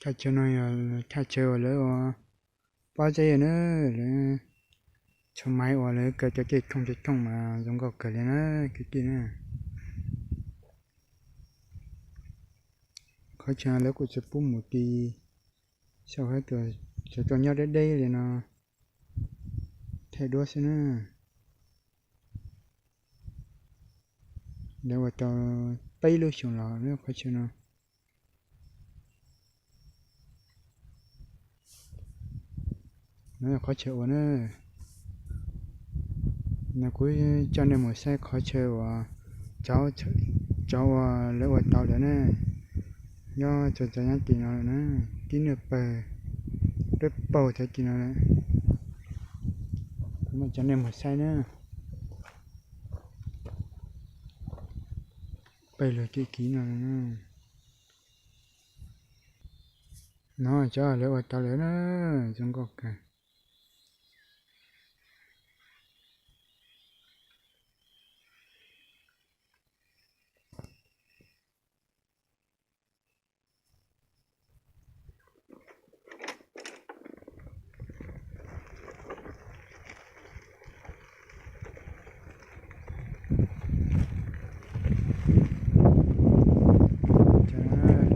Thaj chaw no yog thaj chaw uas lawv ua pob zeb na, lawv tsho maiv uas lawv kaw cov ceg thooj ceg thooj mas zoo nkauj kawg li na kwv tij na. Qhov chaw no lawv kuj tsis pub mus ti, xyov, tsuas tuaj nyob deb deb li no thaij duab xwb na. Lawv ua tau peb lub xyoo los lub qhov chaw no. No yog qhov chaw ua na. No kuv coj nej mus saib qhov chaw uas cov uas lawv ua tau lawm na. Nyob txog txog nyob tim no lawm na, tib niag pawg, peb paug txog tim no lawm. Kuv mam coj nej mus saib na. Pawg lug tim kiv no. No cov lawv ua tau lawm na, zoo nkauj kawg. Cov lawv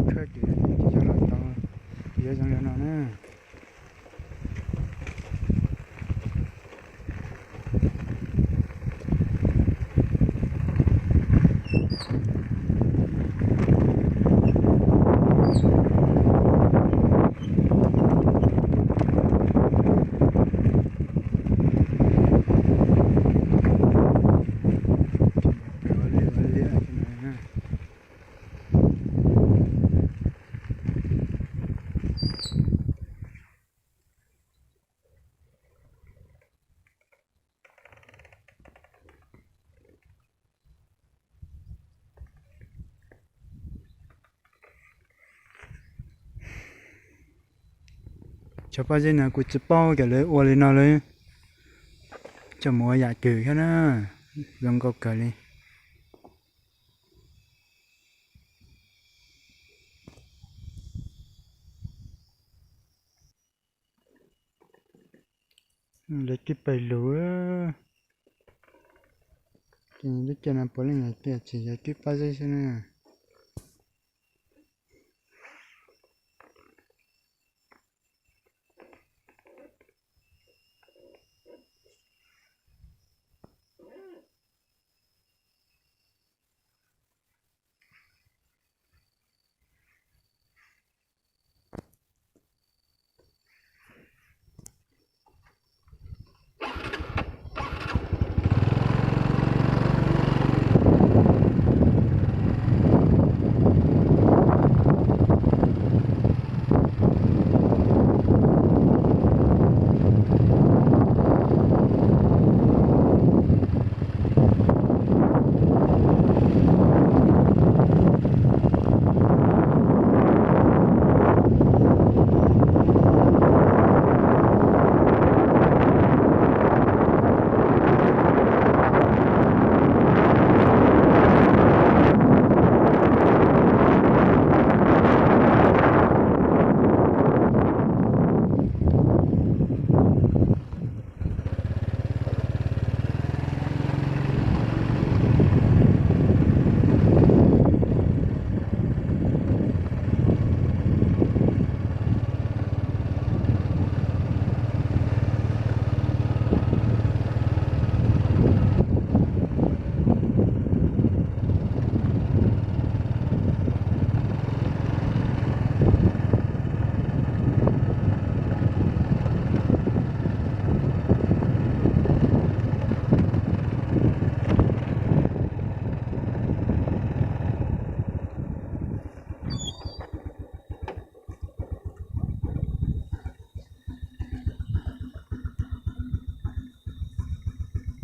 tshawb ces cov los tau, ces yuav zoo li no na. Cov pob zeb no kuv tsis paub cov lawv ua li no lawv coj mus ua yam twg thiab na, zoo nkauj kawg li. Lawv twb pawg lug, lub caij no puav leej tias tsis yog twb pob zeb xwb na.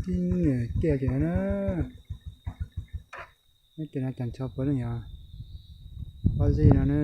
Tib niag tiaj ces no na, neb ces no cas ntsho puav leej yog pob zeb no na.